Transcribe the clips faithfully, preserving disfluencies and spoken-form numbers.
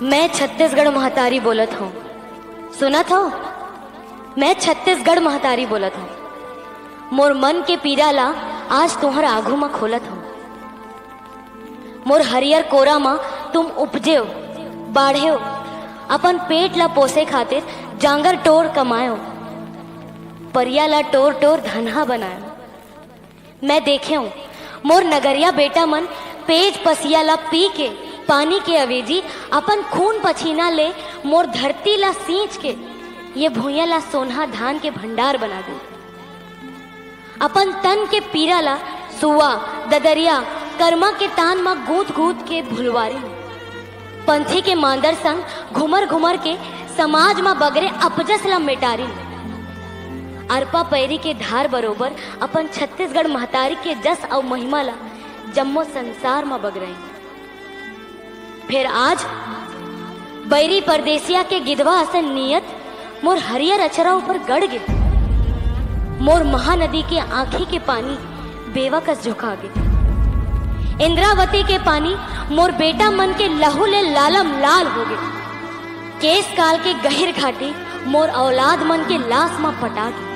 मैं छत्तीसगढ़ महतारी बोलत हूँ, सुनत हो? मैं छत्तीसगढ़ महतारी बोलत हूँ। मोर मन के पीरा ला आज तुहर आघू म खोलत हूँ। मोर हरियर कोरा म तुम उपजेव, बाढ़ेव, अपन पेट ला पोसे खातिर जांगर टोर कमायो, परिया ला टोर टोर धनहा बनायो। मैं देखेंव, मोर नगरिया बेटा मन पेज पसिया ला पी के, पानी के अवेजी अपन खून पसीना ले मोर धरती ला सींच के ये भुइयां ला सोनहा धान के भंडार बना दे। अपन तन के पीरा ला सुआ, ददरिया, करमा के तान म गूंथ गूंथ के भुलवारी। पंथी के मांदर संग घुमर घुमर के समाज म बगरे अपजस ला मेटारिन। अरपा पैरी के धार बरोबर अपन छत्तीसगढ़ महतारी के जस अउ महिमा ला जम्मो संसार म बगराइन। फेर आज बैरी परदेसिया के गिधवा असन नियत मोर हरियर अचरा ऊपर गड़ गे। मोर महानदी के आंखी के पानी बेवा कस झोंका गे। इंद्रावती के पानी मोर बेटा मन के लहू ले लालम लाल हो गे। केश काल के गहिर घाटी मोर औलाद मन के लाश म पटा गे।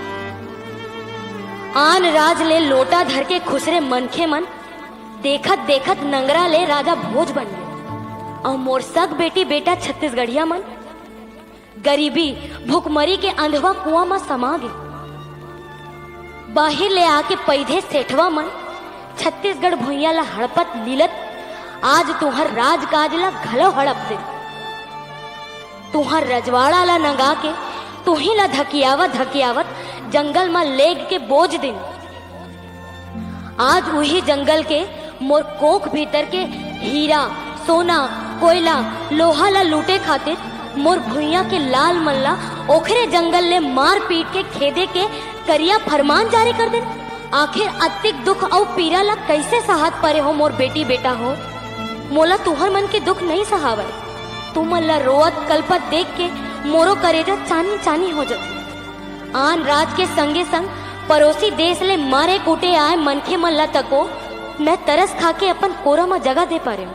आन राज ले लोटा धर के खुसरे मनखे मन देखत देखत नंगरा ले राजा भोज बन गे। अउ मोर सग बेटी बेटा छत्तीसगढ़िया मन गरीबी, भुखमरी के अंधवा कुआं म समा गे। बाहिर ले आके पैधे सेठवा मन छत्तीसगढ़ भुइयां ला हड़पत लीलत आज तुंहर राजकाज ला घलो हड़प दे। तुंहर रजवाड़ा ला नंगा के तुही ला धकियावत धकियावत जंगल म लेग के बोज दिन। आज उही जंगल के मोर कोख भीतर के हीरा, सोना, कोयला, लोहा ला लूटे खातिर मोर भुइयां के लाल मन ला ओखरे जंगल ले मार पीट के खेदे के करिया फरमान जारी कर देन। आखिर अतिक दुख अउ पीरा ला कइसे सहात परे हो मोर बेटी बेटा हो? मोला तुंहर मन के दुख नइ सहावय। तुमन ला रोवत कलपत देख के मोरो करेजा चानी चानी हो जथे। आन राज के संगे संग परोसी देश ले मारे कूटे आए मनखे मन ला तको मैं तरस खा के अपन कोरा म जगह दे पारेंव।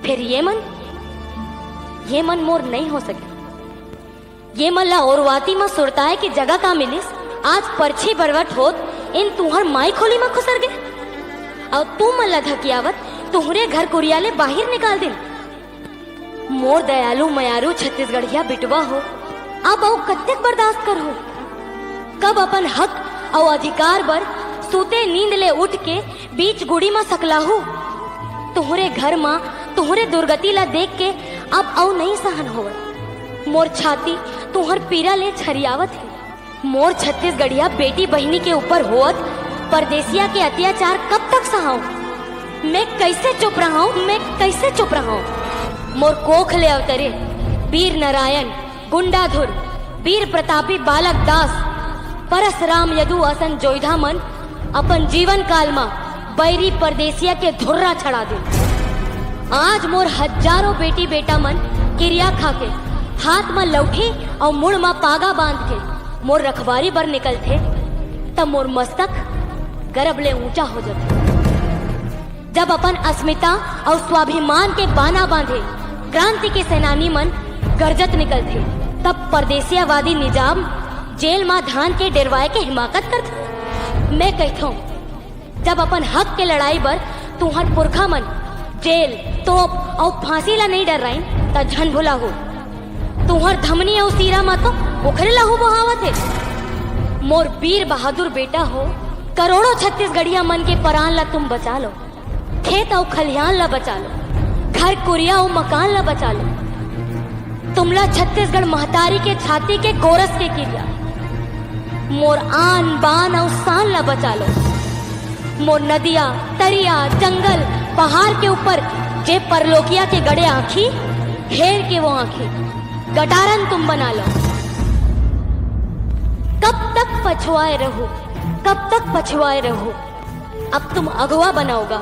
फेर ये मन, ये मन मोर नइ हो सके। ये मन ला ओरवाती म सुरताए के जगह का मिलिस? आज परछी बरवत होत इन तुंहर माई खोली म खुसर गे। अउ तुमन ला धकियावत तुंहरे घर कुरिया ले बाहिर निकाल दिन। मोर दयालु मयारू छत्तीसगढ़िया बिटवा हो, अब अउ कतेक बर्दाश्त करहूं? कब अपन हक अउ अधिकार बर सूते नींद ले उठ के बीच गुड़ी म सकलाहू? तुंहरे घर म तुंहरे दुर्गति ला देख के अब अउ नइ सहन होवय। मोर छाती तुंहर पीरा ले छरियावत हे। मोर छत्तीसगढ़िया बेटी बहिनी के ऊपर होवत परदेसिया के अत्याचार कब तक सहाऊं? मैं कइसे चुप रहूं? मैं कइसे चुप रहूं? मोर कोख ले अवतरे वीर नारायण, गुंडाधुर, वीर प्रतापी बालक दास, परसराम यदु असन जोइधा मन अपन जीवन काल म बैरी परदेसिया के धुर्रा छड़ा दे। आज मोर हजारों बेटी बेटा मन किरिया खा के हाथ म लौठी अउ मुड़ म पागा बांध के मोर रखवारी बर निकलथे, त मोर मस्तक गरब ले ऊंचा हो जथे। जब अपन अस्मिता अउ स्वाभिमान के बाना बांधे क्रांति के सेनानी मन गरजत निकलथे, तब परदेसियावादी निजाम जेल म धान के डेरवाए के हिमाकत करथे। मैं कहिथंव, जब अपन हक के लड़ाई बर तुंहर पुरखा मन जेल, तोप अउ फांसी ला नइ डर्राइन, त झन भुलाहू। तुंहर धमनी अउ सीरा म तो ओखरे लहू बोहावत हे। मोर वीर बहादुर बेटा हो, करोड़ों छत्तीसगढ़िया मन के परान ला तुम बचा लो, खेत अउ खलिहान ला बचा लो, घर कुरिया अउ मकान ला बचा लो। तुमला छत्तीसगढ़ महतारी के छाती के गोरस के किरिया, मोर आन बान अउ शान ला बचा लो। मोर नदिया, तरिया, जंगल, पहाड़ के ऊपर जे परलोकिया के गड़े आंखी, हेर के वो आंखी गटारन तुम बना लो। कब तक पछुआए रहो, कब तक पछुआए रहो? अब तुम अगवा बनाओगा।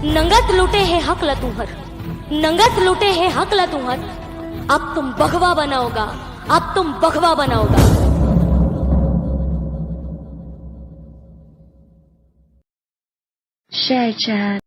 नंगत लूटे हे हक ला तुंहर, नंगत लूटे हे हक ला तुंहर। अब तुम बघवा बनाओगा, अब तुम बघवा बनाओगा। Share chat.